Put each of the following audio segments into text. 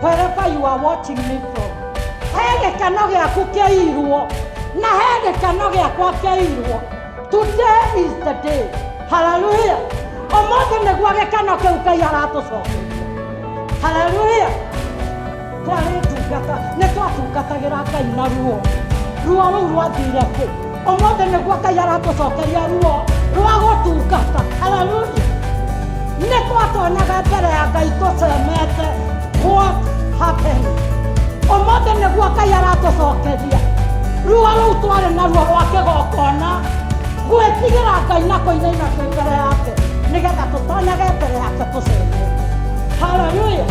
Wherever you are watching me from, he gĩkeno gĩaku kĩirwo na he gĩkeno gĩakwa kĩirwo. Today is the day. Hallelujah. Ũmũthĩ nĩguo gĩkeno kĩu Ngai aratũcokeria. Hallelujah. Twarĩ ndungata, nĩ twatungatagĩra Ngai na ruo. Ruo rũu rwathire kũ? Ũmũthĩ nĩguo Ngai aratũcokeria ruo rwa gũtungata. Hallelujah. Nĩ twatonyaga mbere ya Ngai tũcemete. What happened? Ũmũthĩ nĩguo Ngai aratũcokeria ruo rũu twarĩ naruo rwa kĩgongona, gwĩtigĩra Ngai na kũinaina twĩ mbere yake, nĩgetha tũtonyage mbere yake tũcemete. Haleluya!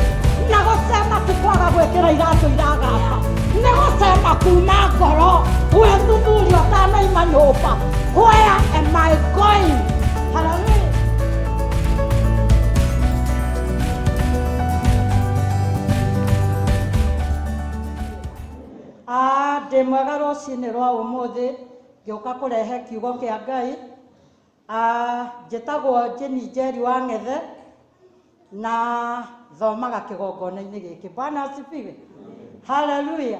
Na gũcema ti kwaga gwĩkĩra iratũ iragamba, nĩ gũcema kuma ngoro, gwĩthuthuria ũtanaima nyũmba. Where am I going? Haleluya! Ah, ndĩ mwega rũcinĩ rwa ũmũthĩ ngĩũka kũrehe kiugo kĩa Ngai. Ah, njĩtagwo Jane Njeri wa Ng'ethe na thomaga kĩgongona-inĩ gĩkĩ. Bwana asifiwe. Haleluya.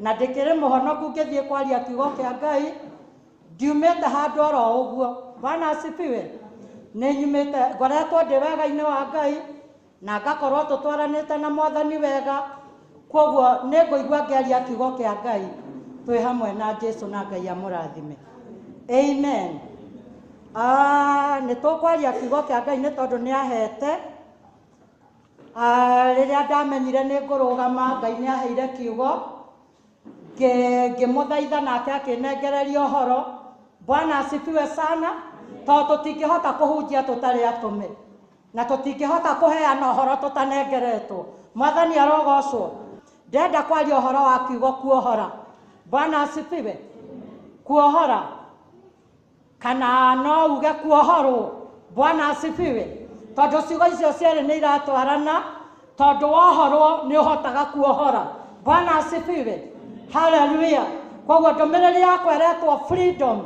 Na ndĩkĩrĩ mũhonoku ngĩthiĩ kwaria kiugo kĩa Ngai, ndiumĩte handũ oro ũguo. Bwana asifiwe. Nĩ nyumĩte, ngoretwo ndĩ wega-inĩ wa Ngai na ngakorwo tũtwaranĩte na Mwathani wega, koguo nĩ ngũigua ngĩaria kiugo kĩa Ngai twĩ hamwe na Jesu, na Ngai amũrathime. Amen. Ah, nĩ tũkwaria kiugo kĩa Ngai nĩ tondũ nĩ ahete. Ah, rĩrĩa ndamenyire nĩ ngũrũgama, Ngai nĩ aheire kiugo, ngĩmũthaitha nake akĩnengereria ũhoro. Bwana asifiwe sana, tondũ tũtingĩhota kũhunjia tũtarĩ atũme, na tũtingĩhota kũheana ũhoro tũtanengeretwo. Mwathani arogocwo. Ndĩrenda kwaria ũhoro wa kiugo kuohora. Bwana asifiwe. Kuohora kana no uge kuohorwo. Bwana asifiwe. Tondũ ciugo icio cierĩ nĩ iratwarana, tondũ wohorwo nĩ ũhotaga kuohora. Bwana asifiwe. Haleluya. Koguo ndũmĩrĩri yakwa ĩretwo freedom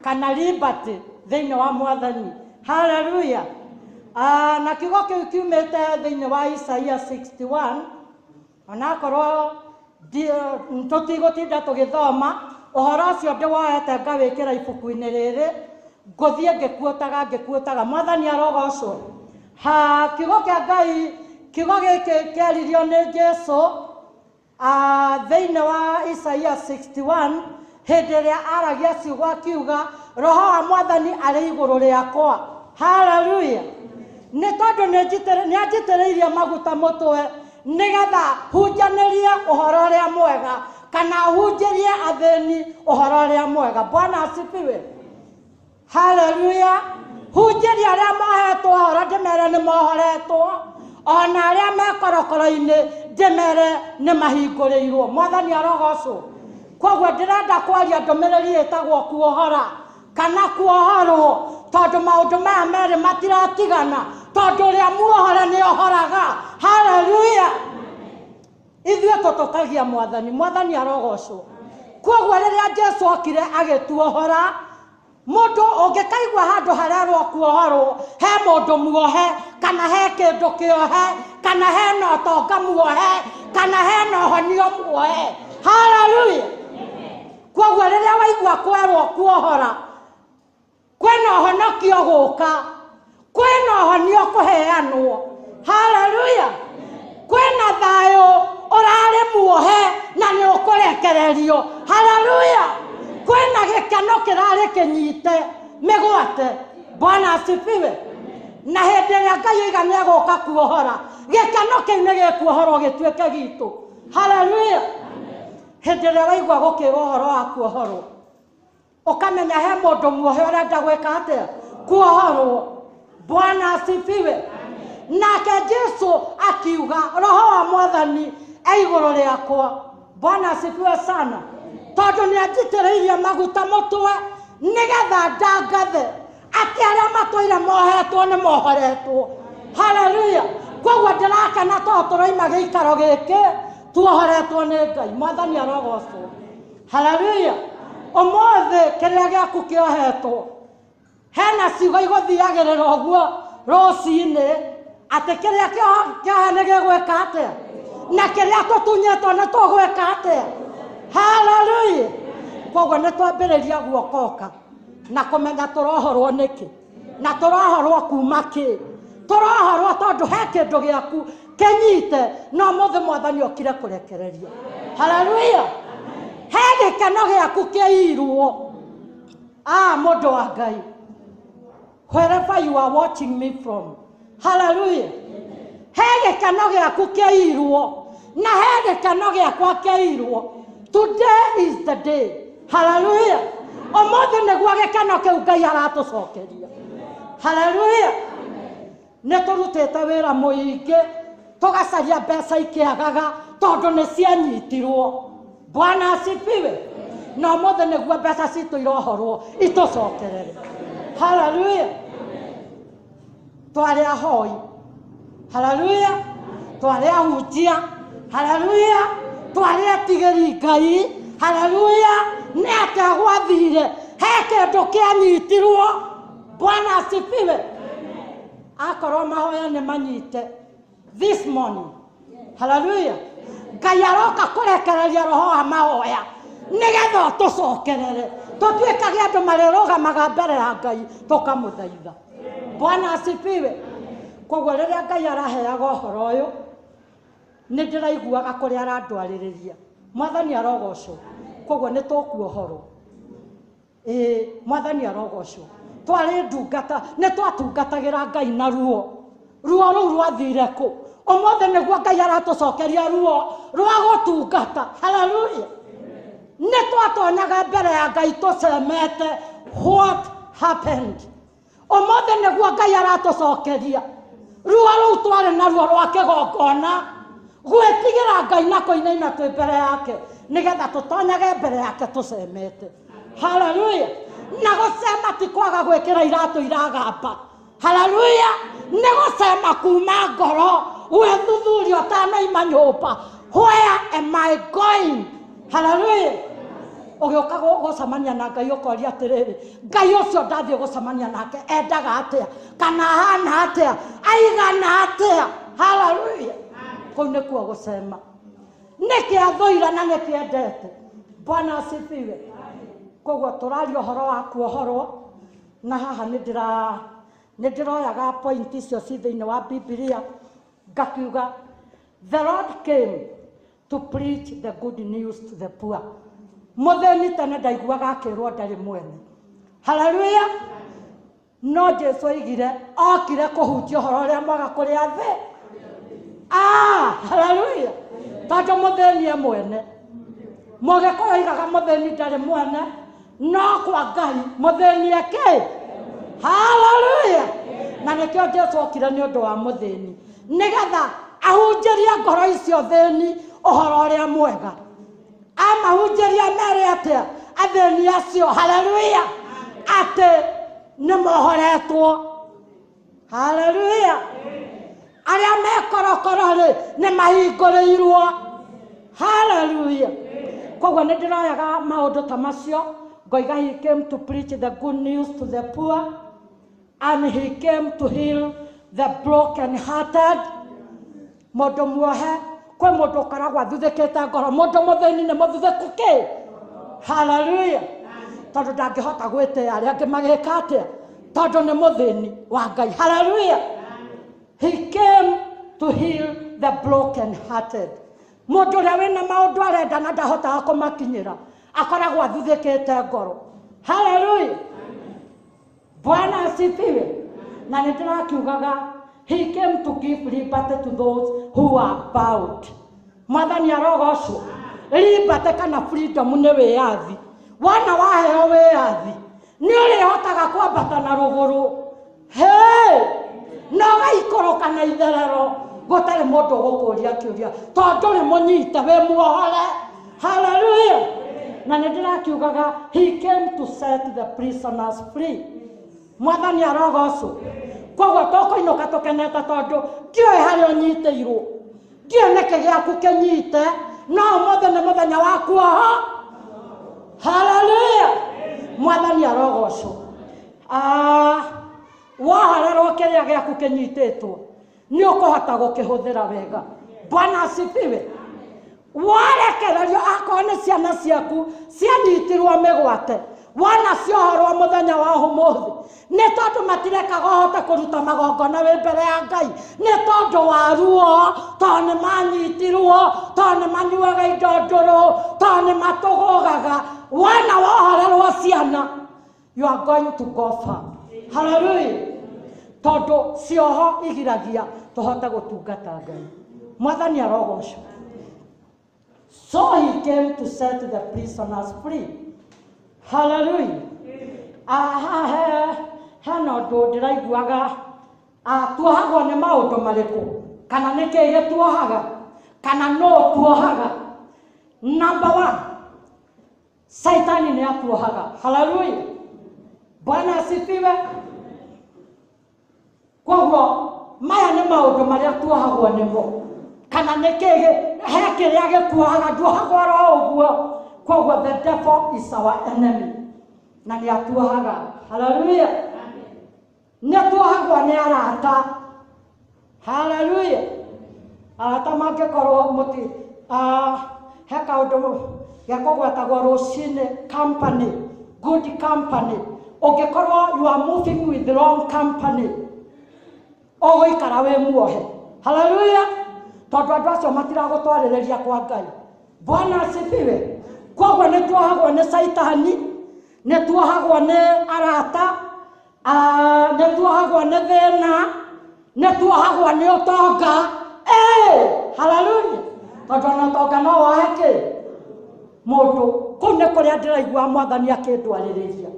kana liberty thĩinĩ wa Mwathani. Haleluya. Ah, na kiugo kĩu kiumĩte thĩinĩ wa Isaia 61, onakorwo tũtigũtinda tũgĩthoma ũhoro ũcio, ndĩwoete ngawĩkĩra ibuku-inĩ rĩrĩ, ngũthiĩ ngĩkuotaga ngĩkuotaga. Mwathani arogocwo. Ha kiugo kĩa Ngai, kiugo gĩkĩ kĩaririo nĩ Jesu thĩinĩ wa Isaia 61, hĩndĩ ĩrĩa aragia ciugo akiuga, Roho wa Mwathani arĩ igũrũ rĩakwa. Haleluya. Nĩ tondũ nĩ anjitĩrĩirie maguta mũtwe nĩgetha hunjanĩrie ũhoro ũrĩa mwega, kana hunjĩrie athĩni ũhoro ũrĩa mwega. Bwana asifiwe. Haleluya. Hunjĩria arĩa mohetwo ũhoro, ndĩmere nĩ mohoretwo, ona arĩa me korokoro-inĩ ndĩmere nĩ mahingũrĩirwo. Mwathani arogocwo. Koguo ndĩrenda kwaria ndũmĩrĩri ĩtagwo kuohora kana kuohorwo, tondũ maũndũ maya merĩ matiratigana, tondũ ũrĩa muohore nĩ ohoraga. Haleluya. Ithuĩ tũtũkagia Mwathani. Mwathani arogocwo. Koguo rĩrĩa Jesu okire agĩtuohora, mũndũ ũngĩkaigua handũ harerwo kuohorwo, he mũndũ muohe, kana he kĩndũ kĩohe, kana hena ũtonga muohe, kana hena ũhonio muohe. Haleluya. Koguo rĩrĩa waigua kwerwo kuohora, kwĩna ũhonokio gũka, kwĩna ũhonio kũheanwo. Haleluya. Kwĩna thayũ ũrarĩ muohe na nĩ ũkũrekererio. Haleluya. Kwĩna gĩkeno kĩrarĩ kĩnyite mĩgwate. Bwana asifiwe. Na hĩndĩ ĩrĩa Ngai oiga nĩ egũka kuohora, gĩkeno kĩu nĩ gĩkuohorwo gĩtuĩke gitũ. Haleluya. Hĩndĩ ĩrĩa waigua gũkĩrwo ũhoro wa kuohorwo, ũkamenya he mũndũ muohe ũrenda gwĩka atĩa? Kuohorwo. Bwana asifiwe. Nake Jesu akiuga, Roho wa Mwathani e igũrũ rĩakwa. Bwana asifiwe sana. Tondũ nĩ anjitĩrĩirie maguta mũtwe nĩgetha ndangathe atĩ arĩa matũire mohetwo nĩ mohoretwo. Haleluya. Koguo ndĩrakena tondũ tũroima gĩikaro gĩkĩ tuohoretwo nĩ Ngai. Mwathani arogocwo. Haleluya. Ũmũthĩ kĩrĩa gĩaku kĩohetwo, hena ciugo igũthiagĩrĩra ũguo rũcinĩ atĩ kĩrĩa kĩohe nĩ gĩgwĩka atĩa? Na kĩrĩa tũtunyĩtwo nĩ tũgwĩka atĩa? Haleluya. Koguo nĩ twambĩrĩria guokoka na kũmenya tũrohorwo nĩkĩ na tũrohorwo kuma kĩ. Tũrohorwo tondũ he kĩndũ gĩaku kĩnyite, no mũthĩ mwathani okire kũrekereria. Haleluya. He gĩkeno gĩaku kĩirwo. Ah, mũndũ wa Ngai, wherever you are watching me from, haleluya, he gĩkeno gĩaku kĩirwo na he gĩkeno gĩakwa kĩirwo. Today is the day. Haleluya. Ũmũthĩ nĩguo gĩkeno kĩu Ngai aratũcokeria. Haleluya. Nĩ tũrutĩte wĩra mũingĩ, tũgacaria mbeca ikĩagaga tondũ nĩ cianyitirwo. Bwana asifiwe. Na ũmũthĩ nĩguo mbeca citũ irohorwo itũcokerere. Haleluya. Twarĩ ahoi, haleluya, twarĩ ahunjia, haleluya, twarĩ etigĩri Ngai, haleluya. Nĩ atĩa gwathire? He kĩndũ kĩanyitirwo. Bwana asifiwe. Akorwo mahoya nĩ manyite this morning, haleluya, Ngai aroka kũrekereria roho wa mahoya nĩgetha ũtũcokerere, tũtuĩkage andũ marĩrũgamaga mbere ya Ngai tũkamũthaitha. Bwana asifiwe. Koguo rĩrĩa Ngai araheaga ũhoro ũyũ, nĩ ndĩraiguaga kũrĩa arandwarĩrĩria. Mwathani arogocwo. Koguo nĩ tũkuohorwo. Ĩĩ, mwathani arogocwo. Twarĩ ndungata, nĩ twatungatagĩra Ngai na ruo. Ruo rũu rwathire kũ? Ũmũthĩ nĩguo Ngai aratũcokeria ruo rwa gũtungata. Haleluya. Nĩ twatonyaga mbere ya Ngai tũcemete. What happened? Ũmũthĩ nĩguo Ngai aratũcokeria ruo rũu twarĩ naruo rwa kĩgongona, gwĩtigĩra Ngai na kũinaina twĩ mbere yake, nĩgetha tũtonyage mbere yake tũcemete. Haleluya. Na gũcema ti kwaga gwĩkĩra iratũ iragamba. Haleluya. Nĩ gũcema kuma ngoro, gwĩthuthuria ũtanaima nyũmba. Where am I going? Haleluya. Ũgĩũka gũcemania na Ngai, ũkoria atĩrĩrĩ, Ngai ũcio ndathiĩ gũcemania nake endaga atĩa, kana ahana atĩa, aigana atĩa? Haleluya. Kũu nĩkuo gũcema. Nĩkĩ athũire na nĩkĩ endete? Bwana asifiwe. Koguo tũraria ũhoro wa kuohorwo, na haha nĩ ndĩroyaga point icio ci thĩinĩ wa Bibilia, ngakiuga the Lord came to preach the good news to the poor. Mũthĩni tene ndaiguaga akĩrwo ndarĩ mwene. Haleluya. No Jesu oigire okire kũhunjia ũhoro ũrĩa mwega kũrĩ athĩ. Ah, haleluya. Tondũ mũthĩni e mwene. Mũgĩkũyũ oigaga mũthĩni ndarĩ mwene, no kwa Ngai mũthĩni eke. Haleluya. Na nĩkĩo Jesu okire nĩ ũndũ wa mũthĩni, nĩgetha ahunjĩrie ngoro icio thĩni ũhoro ũrĩa mwega. Amahunjĩria mere atĩa athĩni acio? Haleluya. Atĩ nĩ mohoretwo. Haleluya. Arĩa me korokoro rĩ, nĩ mahingũrĩirwo. Haleluya. Koguo nĩ ndĩroyaga maũndũ ta macio ngoiga he came to preach the good news to the poor, and he came to heal the broken hearted. Mũndũ muohe, kwĩ mũndũ ũkoragwo athuthĩkĩte ngoro. Mũndũ mũthĩni nĩ mũthuthĩku kĩ. Haleluya. Tondũ ndangĩhota gwĩtĩa arĩa angĩ magĩka atĩa, tondũ nĩ mũthĩni wa Ngai. Haleluya. He came to heal the broken hearted. Mũndũ ũrĩa wĩna maũndũ arenda na ndahotaga kũmakinyĩra akoragwo athuthĩkĩte ngoro. Haleluya. Bwana asifiwe. Na nĩ ndĩrakiugaga he came to give liberty to those who are bound. Mwathani arogocwo. Liberty kana freedom nĩ wĩyathi. Wona waheo wĩyathi, nĩ ũrĩhotaga kwambata na rũgũrũ, he na ũgaikũrũka na itherero gũtarĩ mũndũ ũgũkũria kĩũria, tondũ ndũrĩ mũnyite, wĩ muohore. Haleluya. Na nĩ ndĩrakiugaga he came to set the prisoners free. Mwathani arogocwo. Koguo tũkũinũka tũkenete, tondũ ndiũĩ harĩa ũnyitĩirwo, ndiũĩ nĩkĩ gĩaku kĩnyite, no ũmũthĩ nĩ mũthenya wa kuoho. Haleluya. Mwathani arogocwo. Ah, wohorerwo kĩrĩa gĩaku kĩnyitĩtwo, nĩ ũkũhota gũkĩhũthĩra wega. Bwana asifiwe. Warekererio akorwo nĩ ciana ciaku cianyitirwo mĩgwate, wona ciohorwo mũthenya wa ũmũthĩ, nĩ tondũ matirekaga ũhote kũruta magongona wĩ mbere ya Ngai, nĩ tondũ wa ruo, tondũ nĩ manyitirwo, tondũ nĩ manyuaga indo ndũrũ, tondũ nĩ matũgũgaga. Wona wohorerwo ciana, you are going to go far. Hallelujah. Tondũ cioho igiragia tũhote gũtungata Ngai. Mwathani arogocwo. So he came to set the prisoners free. Hallelujah. Aha, hena ũndũ ndĩraiguaga. Ah, tuohagwo nĩ maũndũ marĩkũ, kana nĩ kĩĩ gĩtuohaga, kana nũ tuohaga? Number one, Saitani nĩ atuohaga. Hallelujah. Bwana asifiwe. Koguo maya nĩ maũndũ marĩa tuohagwo nĩmo, kana nĩ kĩĩ he kĩrĩa gĩkuohaga, nduohagwo oro ũguo. Koguo the devil is our enemy na nĩ atuohaga. Hallelujah. Nĩ tuohagwo nĩ arata. Hallelujah. Arata mangĩkorwo mũti, he kaũndũ gekũgwetagwo rũcinĩ, company, good company. Ũngĩkorwo you are moving with wrong company, ũgũikara wĩ muohe. Hallelujah. Tondũ andũ acio matiragũtwarĩrĩria kwa Ngai. Bwana asifiwe. Koguo nĩ tuohagwo nĩ Caitani, nĩ tuohagwo nĩ arata, nĩ tuohagwo nĩ thĩna, nĩ tuohagwo nĩ ũtonga. Hallelujah. Tondũ ona ũtonga no wohe kĩ mũndũ. Kũu nĩ kũrĩa ndĩraigua Mwathani akĩndwarĩrĩria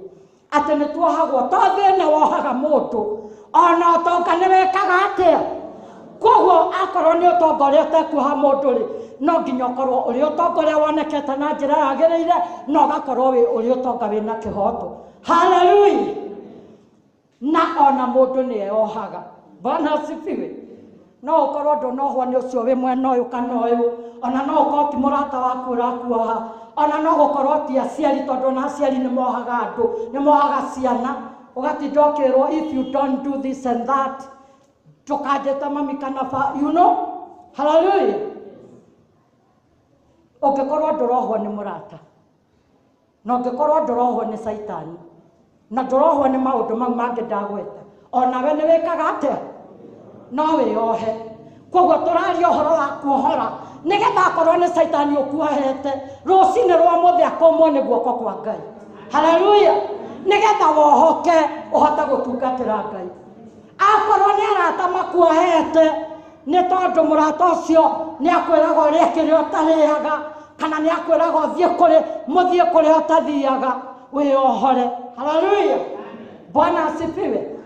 atĩ nĩ tuohagwo, to thĩna wohaga mũndũ, ona ũtonga nĩ wĩkaga atĩa. Koguo akorwo nĩ ũtonga ũrĩa ũtekuoha mũndũ rĩ, no nginya ũkorwo ũrĩ ũtonga ũrĩa wonekete na njĩra yagĩrĩire, na ũgakorwo wĩ ũrĩ ũtonga wĩna kĩhoto. Hallelujah. Na ona mũndũ nĩ eyohaga. Bwana asifiwe. No ũkorwo ndũnohwo nĩ ũcio wĩ mwena ũyũ kana ũyũ, ona no ũkorwo ti mũrata waku ũrakuoha, ona no gũkorwo ti aciari, tondũ ona aciari nĩ mohaga andũ, nĩ mohaga ciana, ũgatinda ũkĩrwo if you don't do this and that, ndũkanjĩte mami kana ba, you know? Hallelujah. Ũngĩkorwo ndũrohwo nĩ mũrata, na ũngĩkorwo ndũrohwo nĩ Caitani, na ndũrohwo nĩ maũndũ mau mangĩ ndagweta, onawe nĩ wĩkaga atĩa? No wĩyohe. Koguo tũraria ũhoro wa kuohora, nĩgetha akorwo nĩ Caitani ũkuohete, rũcinĩ rwa mũthĩ akũmwo nĩ guoko kwa Ngai. Hallelujah. Nĩgetha wohoke ũhote gũtungatĩra Ngai. Akorwo nĩ arata makuohete, nĩ tondũ mũrata ũcio nĩ akwĩraga ũrĩa kĩrĩa ũtarĩaga, kana nĩ akwĩraga ũthiĩ kũrĩ, mũthiĩ kũrĩa ũtathiaga, wĩyohore. Hallelujah. Bwana asifiwe.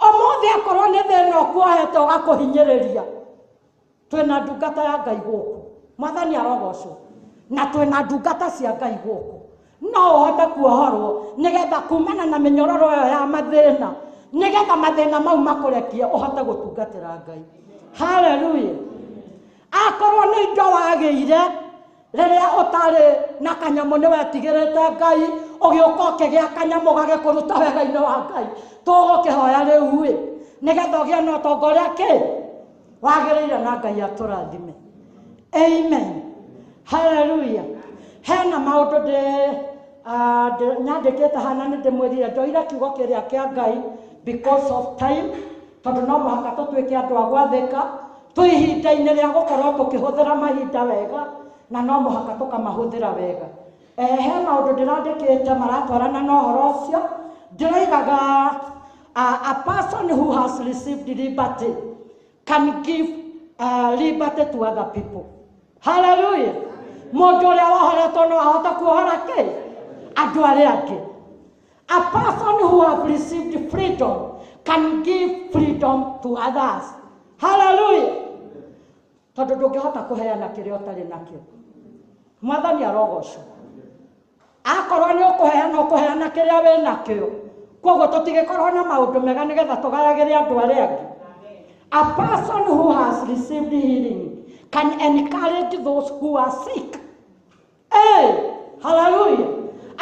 Ũmũthĩ akorwo nĩ thĩna ũkuohete ũgakũhinyĩrĩria, twĩna ndungata ya Ngai gũkũ. Mwathani arogocwo. Na twĩna ndungata cia Ngai gũkũ. No ũhote kuohorwo nĩgetha kumana na mĩnyororo ĩyo ya mathĩna, nĩgetha mathĩna mau makũrekie ũhote gũtungatĩra Ngai. Hallelujah. Akorwo nĩ indo wagĩire rĩrĩa ũtarĩ na kanyamũ, nĩ wetigĩrĩte Ngai, ũgĩũka ũkĩgĩa kanyamũ gagĩkũruta wega-inĩ wa Ngai, tũgũkĩhoya rĩu ĩ, nĩgetha ũgĩe na ũtonga ũrĩa kĩ wagĩrĩire, na Ngai atũrathime. Amen. Hallelujah. Hena maũndũ nyandĩkĩte hana, nĩ ndĩmwĩrire ndoire kiugo kĩrĩa kĩa Ngai because of time, tondũ no mũhaka tũtuĩke andũ a gwathĩka. Twĩ ihinda-inĩ rĩa gũkorwo tũkĩhũthĩra mahinda wega, na no mũhaka tũkamahũthĩra wega. He maũndũ ndĩrandĩkĩte maratwarana na ũhoro ũcio. Ndĩroigaga a person who has received liberty can give liberty to other people. Hallelujah. Mũndũ ũrĩa wohoretwo no ahote kuohora kĩ andũ arĩa angĩ. A person who have received freedom can give freedom to others. Hallelujah. Tondũ ndũngĩhota kũheana kĩrĩa ũtarĩ nakĩo. Mwathani arogocwo. Akorwo nĩ ũkũheana, ũkũheana kĩrĩa wĩ nakĩo. Koguo tũtigĩkorwo na maũndũ mega nĩgetha tũgayagĩre andũ arĩa angĩ. A person who has received healing can encourage those who are sick. Hey, hallelujah.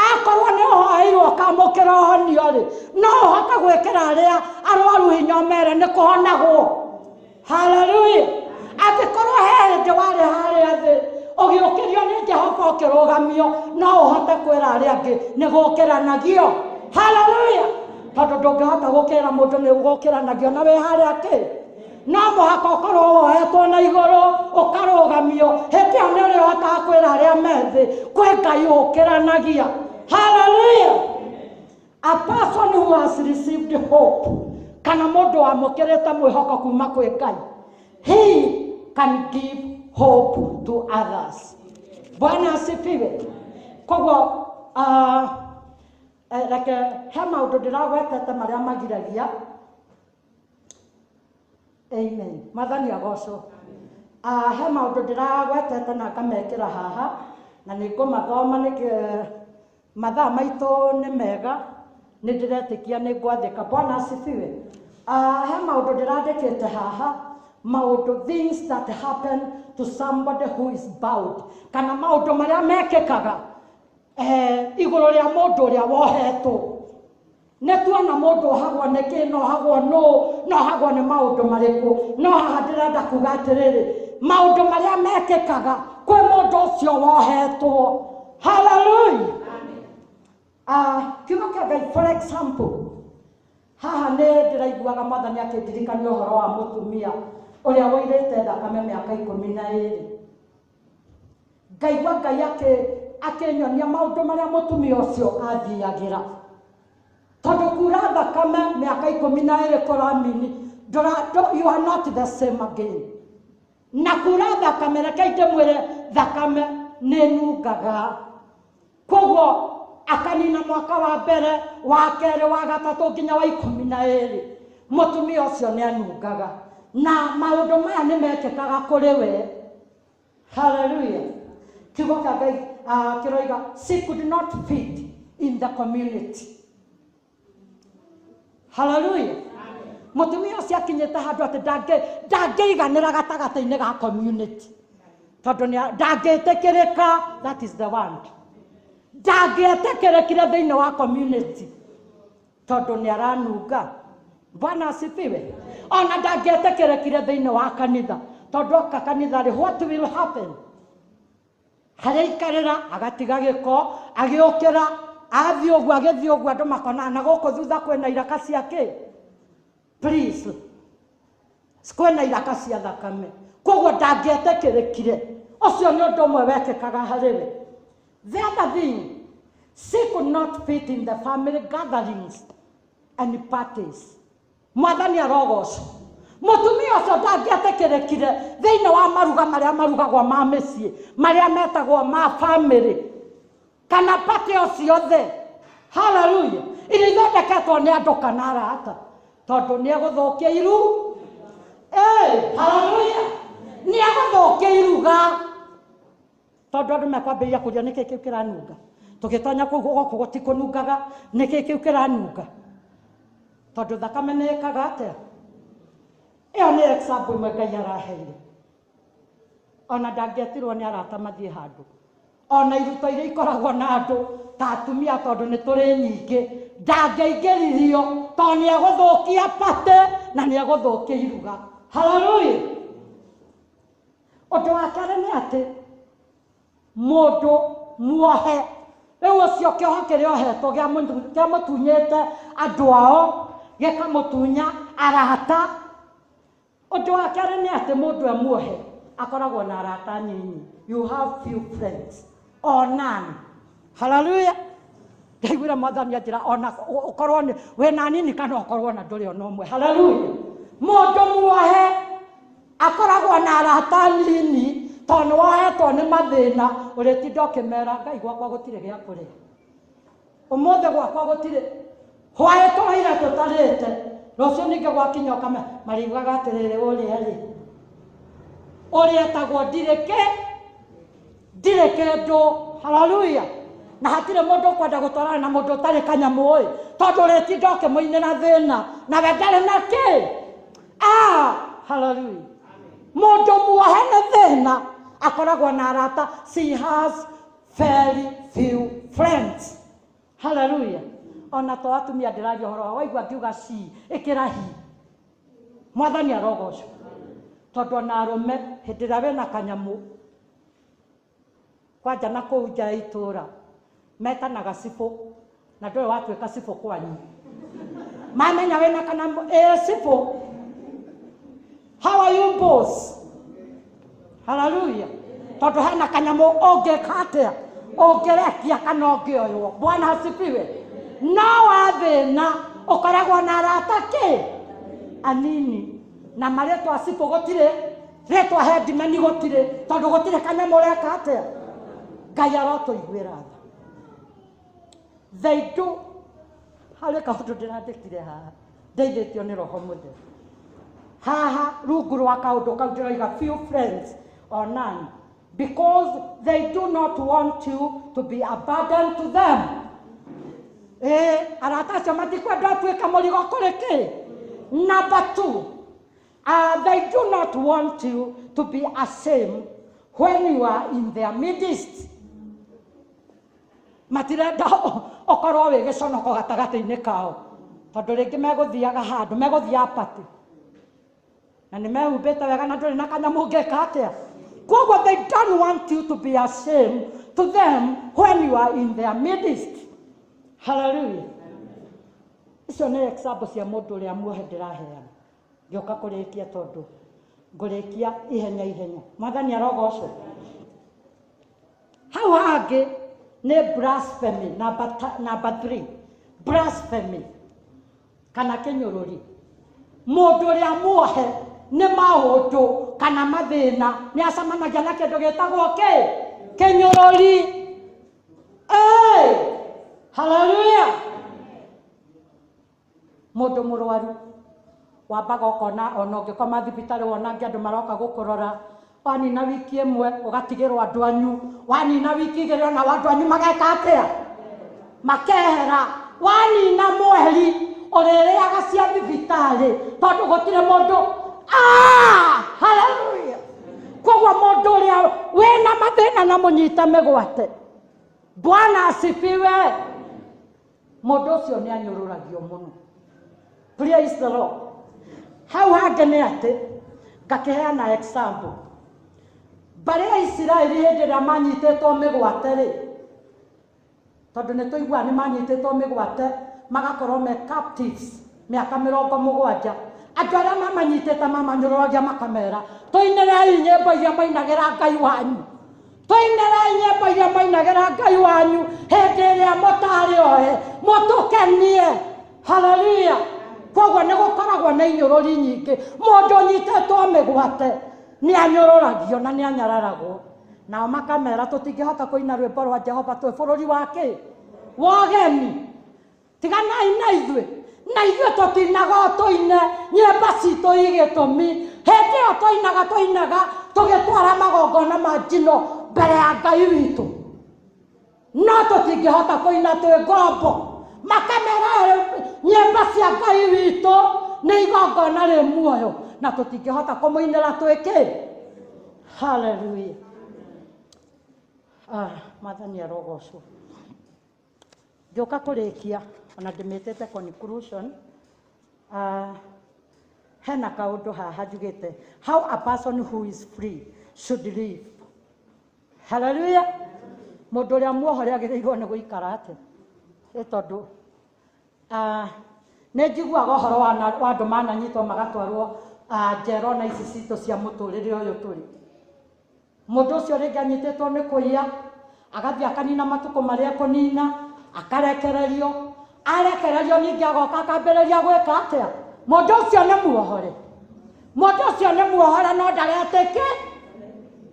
Akorwo nĩ ũhoeirwo ũkamũkĩra ũhonio rĩ, no ũhote gwĩkĩra arĩa arwaru hinya ũmere nĩ kũhonagwo. Hallelujah. Angĩkorwo Ũngĩkorwo ũkĩrũgamio no ũhote kwĩra arĩa angĩ nĩ gũkĩranagio. Haleluya! Tondũ ndũngĩhota gũkĩra mũndũ nĩ gũkĩranagio na wĩ harĩa kĩ, no mũhaka ũkorwo woetwo na igũrũ ũkarũgamio. Hĩndĩ ĩyo nĩ ũrĩhotaga kwĩra arĩa me thĩ kwĩ Ngai ũkĩranagia. Haleluya! A person who has received hope, kana mũndũ wamũkĩrĩte mwĩhoko kuma kwĩ Ngai, he can give hope to others. Bwana asifiwe. Koguo reke he maũndũ ndĩragwetete marĩa magiragia. Amen. Mwathani agocwo. He maũndũ ndĩragwetete na ngamekĩra haha, na nĩ ngũmathoma nĩ mathaa maitũ nĩ mega, nĩ ndĩretĩkia nĩ ngwathĩka. Bwana asifiwe. He maũndũ ndĩrandĩkĩte haha, maũndũ, things that happen to somebody who is bound, kana maũndũ marĩa mekĩkaga igũrũ rĩa mũndũ ũrĩa wohetwo. Nĩ tuona mũndũ ohagwo nĩkĩ, na ohagwo nũ, na ohagwo nĩ maũndũ marĩkũ. No haha ndĩrenda kuga atĩrĩrĩ, maũndũ marĩa mekĩkaga kwĩ mũndũ ũcio wohetwo. Haleluya! Kiugo kĩa Ngai, for example, haha nĩ ndĩraiguaga Mwathani akĩndirikania ũhoro wa mũtumia ũrĩa woirĩte thakame mĩaka 12. Ngaigua Ngai akĩnyonia maũndũ marĩa mũtumia ũcio athiagĩra. Tondũ kura thakame mĩaka 12 kũramini, you are not the same again. Na kura thakame, reke ndĩmwĩre, thakame nĩ nungaga. Koguo akanina mwaka wa mbere, wa kerĩ, wa gatatũ nginya wa 12, mũtumia ũcio nĩ anungaga. Na maũndũ maya nĩ mekĩkaga kũrĩ we. Hallelujah. Kiugo kĩa Ngai kĩroiga she could not fit in the community. Hallelujah. Mũtumia ũcio akinyĩte handũ atĩ ndangĩiganĩra gatagatĩ-inĩ ga community, tondũ ndangĩtĩkĩrĩka. That is the word. Ndangĩetĩkĩrĩkire thĩinĩ wa community tondũ nĩ aranunga. Bwana asifiwe. Ona ndangĩetĩkĩrĩkire thĩinĩ wa kanitha, tondũ oka kanitha rĩ, what will happen? Harĩa aikarĩra agatiga gĩko, agĩũkĩra athiĩ ũguo, agĩthiĩ ũguo, andũ makona na gũkũ thutha kwĩna iraka cia kĩ? Please, kwĩna iraka cia thakame. Koguo ndangĩetĩkĩrĩkire. Ũcio nĩ ũndũ ũmwe wekĩkaga harĩ we. The other thing, she could not fit in the family gatherings and parties. Mwathani arogocwo. Mũtumia ũcio ndangĩetĩkĩrĩkire thĩinĩ wa maruga marĩa marugagwo ma mĩciĩ, marĩa metagwo ma family, kana party o ciothe. Hallelujah. Iria ithondeketwo nĩ andũ kana arata, tondũ nĩ egũthũkia iru. Hallelujah. Nĩ egũthũkia iruga, tondũ andũ mekwambĩrĩria kũria nĩkĩ kĩu kĩranunga. Tũgĩtonya kũu gũkũ gũtikũnungaga, nĩkĩ kĩu kĩranunga? Tondũ thakame nĩ ĩkaga atĩa? Ĩyo nĩ example ĩmwe Ngai araheire. Ona ndangĩetirwo nĩ arata mathiĩ handũ, ona iruto iria ikoragwo na andũ ta atumia, tondũ nĩ tũrĩ nyingĩ, ndangĩingĩririo tondũ nĩ egũthũkia party na nĩ egũthũkia iruga. Hallelujah. Ũndũ wa kerĩ nĩ atĩ mũndũ muohe rĩu ũcio kĩoho kĩrĩa ohetwo kĩamũtunyĩte andũ ao, gĩkamũtunya arata. Ũndũ wa kerĩ nĩ atĩ mũndũ e muohe akoragwo na arata nyinyi. You have few friends or none. Hallelujah. Ndaiguire Mwathani anjĩra ona ũkorwo nĩ wĩna nini kana ũkorwo na ndũrĩ ona ũmwe. Hallelujah. Mũndũ muohe akoragwo na arata nini, tondũ nĩ wohetwo nĩ mathĩna, ũrĩtinda ũkĩmera Ngai gwakwa gũtirĩ gĩa kũrĩa ũmũthĩ, gwakwa gũtirĩ, hwaĩ tũraira tũtarĩte, rũciũ ningĩ gwakinya ũkame mariugaga atĩrĩrĩ, ũrĩa rĩ, ũrĩa etagwo ndirĩ kĩ, ndirĩ kĩndũ. Haleluya. Na hatirĩ mũndũ ũkwenda gũtwarana na mũndũ ũtarĩ kanyamũ ĩ, tondũ ũrĩtinda ũkĩmũinĩra thĩna nawe ndarĩ na kĩ. Haleluya. Mũndũ muohe nĩ thĩna akoragwo na arata, she has very few friends. Haleluya. Ona to atumia ndĩraria ũhoro wa, waigua ngiuga she, ĩkĩra he. Mwathani arogocwo. Tondũ ona arũme hĩndĩ ĩrĩa wĩna kanyamũ. Kwanja na kũu nja ya itũũra metanaga cibũ, na ndũrĩ watuĩka cibũ kwanyu. Mamenya wĩna kana ĩ cibũ, how are you, boss? Haleluya. Tondũ hena kanyamũ ũngĩka atĩa, ũngĩrekia kana ũngĩoywo. Bwana asifiwe. No wathĩna ũkoragwo na arata kĩ anini, na marĩtwa cibũ gũtirĩ, rĩtwa headman gũtirĩ, tondũ gũtirĩ kanyamũ ũreka atĩa. Ngai arotũiguĩra tha. They do. Harĩ kaũndũ ndĩrandĩkire haha ndeithĩtio nĩ Roho Mũtheru. Haha rungu rwa kaũndũ kau ndĩroiga few friends or none, because they do not want you to be a burden to them. Ĩĩ, arata acio matikwenda ũtuĩke mũrigo kũrĩ kĩ. Number two, they do not want you to be ashamed when you are in their midst. Matirenda ũkorwo wĩ gĩconoko gatagatĩ-inĩ kao, tondũ rĩngĩ megũthiaga handũ, megũthiaga party na nĩ mehumbĩte wega na ndũrĩ na kanyamũ ũngĩka atĩa. Koguo they don't want you to be ashamed to them when you are in their midst. Hallelujah. Icio nĩ example cia mũndũ ũrĩa muohe ndĩraheana. Ngĩũka kũrĩkia, tondũ ngũrĩkia ihenya ihenya. Mwathani arogocwo. Hau hangĩ nĩ blasphemy, number three, blasphemy kana kĩnyũrũri. Mũndũ ũrĩa muohe nĩ maũndũ kana mathĩna nĩ acemanagia na kĩndũ gĩtagwo kĩ kĩnyũrũri. Hey! Haleluya. Mũndũ mũrwaru wambaga ũkona ona ũngĩkoma thibitarĩ wona angĩ andũ maroka gũkũrora, wanina wiki ĩmwe ũgatigĩrwo andũ anyu, wanina wiki igĩrĩ ona andũ anyu mageka atĩa, makehera, wanina mweri ũrĩrĩaga cia thibitarĩ tondũ gũtirĩ mũndũ. Ah! Haleluya. Koguo mũndũ ũrĩa wĩna mathĩna na mũnyite mĩgwate, Bwana asifiwe, mũndũ ũcio nĩ anyũrũragio mũno. Praise the Lord. Hau hangĩ nĩ atĩ ngakĩheana example, mbarĩ ya Isiraeli hĩndĩ ĩrĩa manyitĩtwo mĩgwate rĩ, tondũ nĩ tũiguaga nĩ manyitĩtwo mĩgwate magakorwo me captives mĩaka 70, andũ arĩa mamanyitĩte mamanyũrũragia makamera, tũinĩrei nyĩmbo iria mainagĩra Ngai wanyu, tũinĩrei nyĩmbo iria mainagĩra Ngai wanyu hĩndĩ ĩrĩa mũtarĩ ohe, mũtũkenie. Haleluya. Koguo nĩ gũkoragwo na inyũrũri nyingĩ. Mũndũ ũnyitĩtwo mĩgwate nĩ anyũrũragio na nĩ anyararagwo. Nao makamera, tũtingĩhota kũina rwĩmbo rwa Jehova twĩ bũrũri wa kĩ wa ũgeni, tiganai na ithuĩ, na ithuĩ tũtinaga o tũine nyĩmbo citũ igĩtũmi hĩndĩ ĩyo twainaga, twainaga tũgĩtwara magongona ma njino mbere ya Ngai witũ, no tũtingĩhota kũina twĩ ngombo. Makamera nyĩmbo cia Ngai witũ nĩ igongona rĩ muoyo na tũtingĩhota kũmũinĩra twĩ kĩ. Haleluya. Ah, Mwathani arogocwo. Ngĩũka kũrĩkia, ona ndĩmĩtĩte conclusion, hena kaũndũ haha njugĩte, how a person who is free should live. Haleluya. Mũndũ ũrĩa muohore agĩrĩirwo nĩ gũikara atĩa? Ĩ tondũ nĩ njiguaga ũhoro wa andũ mananyitwo magatwarwo njera ona ici citũ cia mũtũrĩre ũyũ tũrĩ. Mũndũ ũcio rĩngĩ anyitĩtwo nĩ kũiya, agathiĩ akanina matukũ marĩa ekũnina, akarekererio. Arekererio ningĩ agoka akambĩrĩria gwĩka atĩa? Mũndũ ũcio nĩ muohore, mũndũ ũcio nĩ muohore, no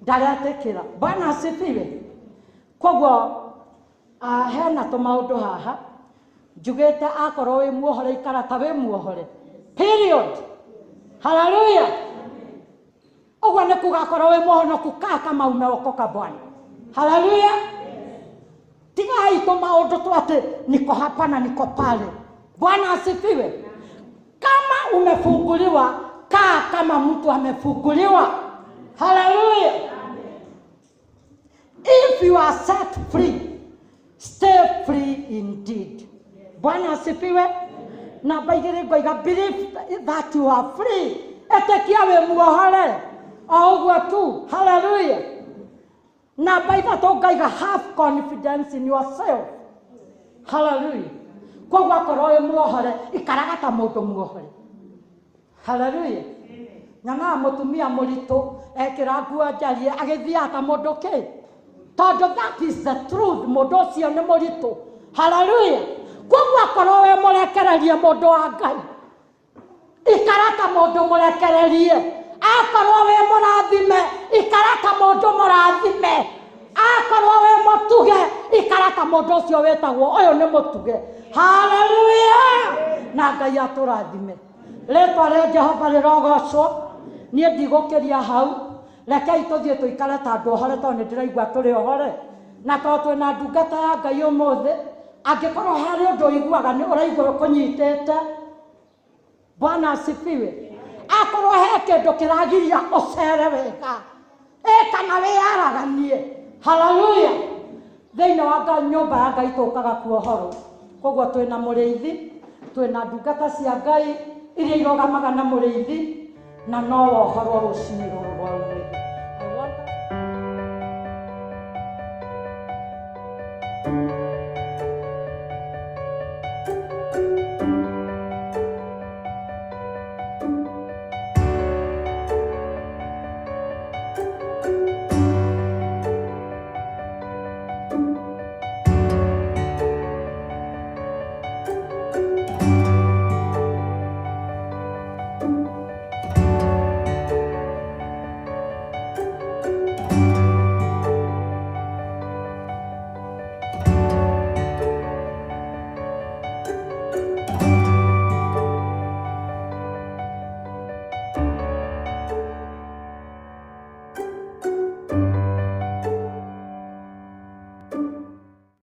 ndaretĩkĩra. Bwana asifiwe. Koguo hena tũmaũndũ haha njugĩte, akorwo wĩ muohore, ikara ta wĩ muohore, period. Haleluya. Ũguo nĩ kuga akorwo wĩ mũhonoku, kaa kama umeokoka. Bwana, haleluya. Tigai tũmaũndũ tu atĩ niko hapa na niko pale. Bwana asifiwe. Kama umefunguliwa, kaa kama mtu amefunguliwa. Haleluya. If you are set free, stay free indeed. Bwana asifiwe. Namba 2 ngoiga, believe that you are free. Ĩtĩkia wĩ muohore o ũguo tu. Haleluya. Namba 3 ngaiga have confidence in yourself. Haleluya. Koguo akorwo wĩ muohore, ikaraga ta mũndũ muohore. Haleluya. Nyonaga mũtumia mũritũ ekĩra nguo njarie agĩthiaga ta mũndũ kĩ, tondũ that is the truth, mũndũ ũcio nĩ mũritũ. Haleluya. Koguo akorwo wĩ mũrekererie mũndũ wa Ngai, ikara ta mũndũ mũrekererie. Akorwo wĩ mũrathime, ikara ta mũndũ mũrathime. Akorwo wĩ mũtuge, ikara ta mũndũ ũcio wĩtagwo ũyũ nĩ mũtuge. Haleluya. Na Ngai atũrathime. Rĩtwa rĩa Jehova rĩrogocwo. Niĩ ndigũkĩria hau, rekei tũthiĩ tũikare ta andũ ohore, tondũ nĩ ndĩraigua tũrĩ ohore, na tondũ twĩna ndungata ya Ngai ũmũthĩ. Angĩkorwo harĩ ũndũ ũiguaga nĩ ũraigua ũkũnyitĩte, Bwana asifiwe. Akorwo he kĩndũ kĩragiria ũcere wega, ĩ kana wĩyaraganie. Haleluya. Thĩinĩ wa Ngai, nyũmba ya Ngai tũkaga kuohorwo. Koguo twĩna mũrĩithi, twĩna ndungata cia Ngai iria irũgamaga na mũrĩithi, na no wohorwo rũcinĩ rũrũ rwa ũmũthĩ.